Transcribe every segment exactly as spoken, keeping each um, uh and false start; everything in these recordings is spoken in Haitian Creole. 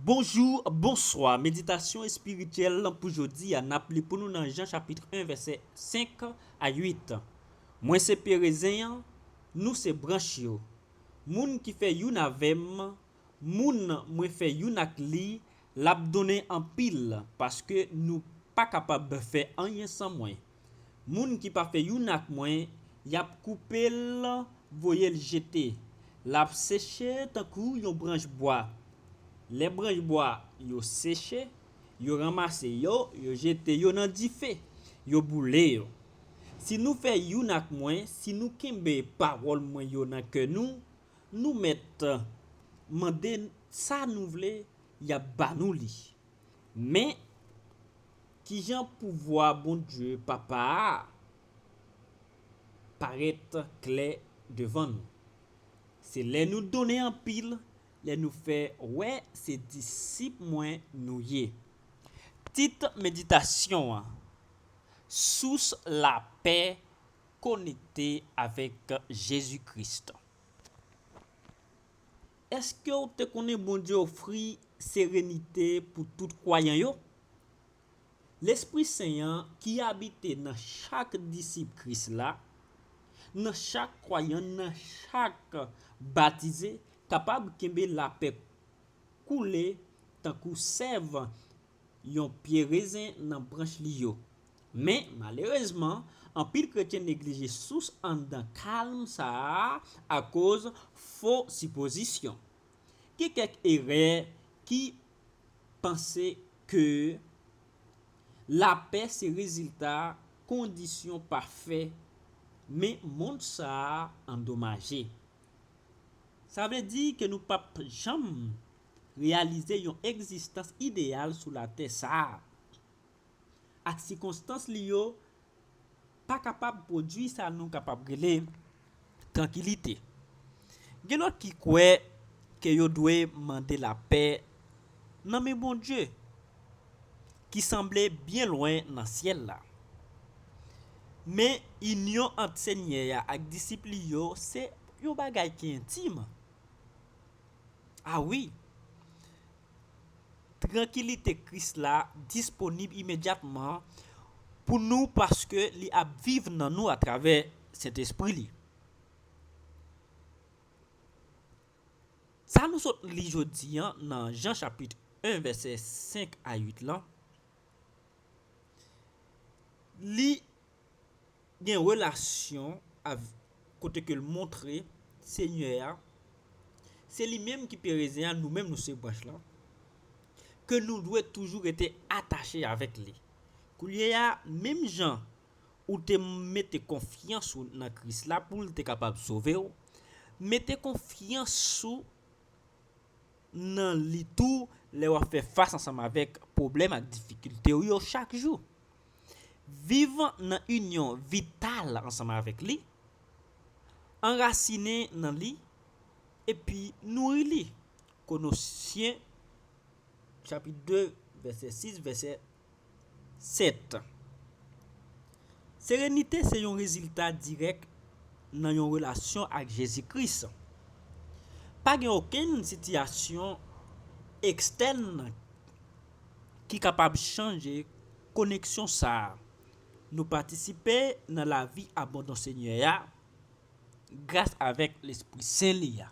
Bonjou, bonswa. Meditasyon espirityèl pou jodi a, n ap li pou nou nan Jan chapit en, vèsè senk a uit. Mwen se pye rezen an, nou se branch yo. Moun ki fè youn avè m, moun mwen fè youn ak li, l ap donnen anpil, paske nou pa kapab fè anyen san mwen. Moun ki pa fè youn ak mwen, y ap koupe l, voye l jete. L ap seche tankou yon branch bwa. Lè branch bwa yo seche, yo ranmase yo, yo jete yo nan dife, yo boule yo. Si nou fè youn ak mwen, si nou kenbe pawòl mwen yo nan kè nou, nou mèt mande sa nou vle, y ap ba nou li. Men, kijan pouvwa Bondye Papa a parèt klè devan nou? Se lè nou donnen anpil, lè nou fè wè se disip mwen nou ye. Tit meditasyon an: Sous lapè konekte avèk Jezi Kris. Èske w te konnen Bondye ofri serenite pou tout kwayan yo? Lespri Sen an ki abite nan chak disip Kris la, nan chak kwayan, nan chak batize, kapab kenbe lapè koule tankou sèv yon pye rezen nan branch li yo. Men, malerezman, anpil kretyen neglije sous anndan kalm sa a akoz fo sipozisyon. Gen kèk erè ki panse ke lapè se rezilta kondisyon pafè, men mond sa a andomaje. Sa vle di ke nou p ap janm reyalize yon egzistans ideyal sou latè sa a, ak sikonstans li yo pa kapab pwodui sa nou kapab rele trankilite. Gen lòt ki kwè ke yo dwe mande lapè nan men Bondye, ki sanble byen lwen nan syèl la. Men, inyon ant Senyè a ak disip li yo se yon bagay ki entim. A wi, trankilite Kris la disponib imedyatman pou nou paske li ap viv nan nou atravè Sentespri li. Sa nou sot li jodi a nan Jan chapit en, vèsè senk a uit lan, li gen relasyon avèk, kote ke l montre Senyè a, se li menm ki pye rezen an, nou menm nou se branch lan, ke nou dwe toujou rete atache avèk li. Koulye a, menm jan ou te mete konfyans ou nan Kris la pou l te kapab sove w, mete konfyans ou nan li tou lè w ap fè fas ansanm avèk pwoblèm ak difikilte w yo chak jou. Viv nan inyon vital ansanm avèk li, anrasinen nan li, epi nouri li. Kolosyen chapit de, vèsè sis, vèsè sèt. Serenite se yon rezilta dirèk nan yon relasyon ak Jezi Kris. Pa gen okenn sitiyasyon ekstèn ki kapab chanje koneksyon sa a. Nou patisipe nan lavi abondan Senyè a gras avèk Lespri Sen li a.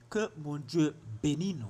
Ke Bondye beni nou.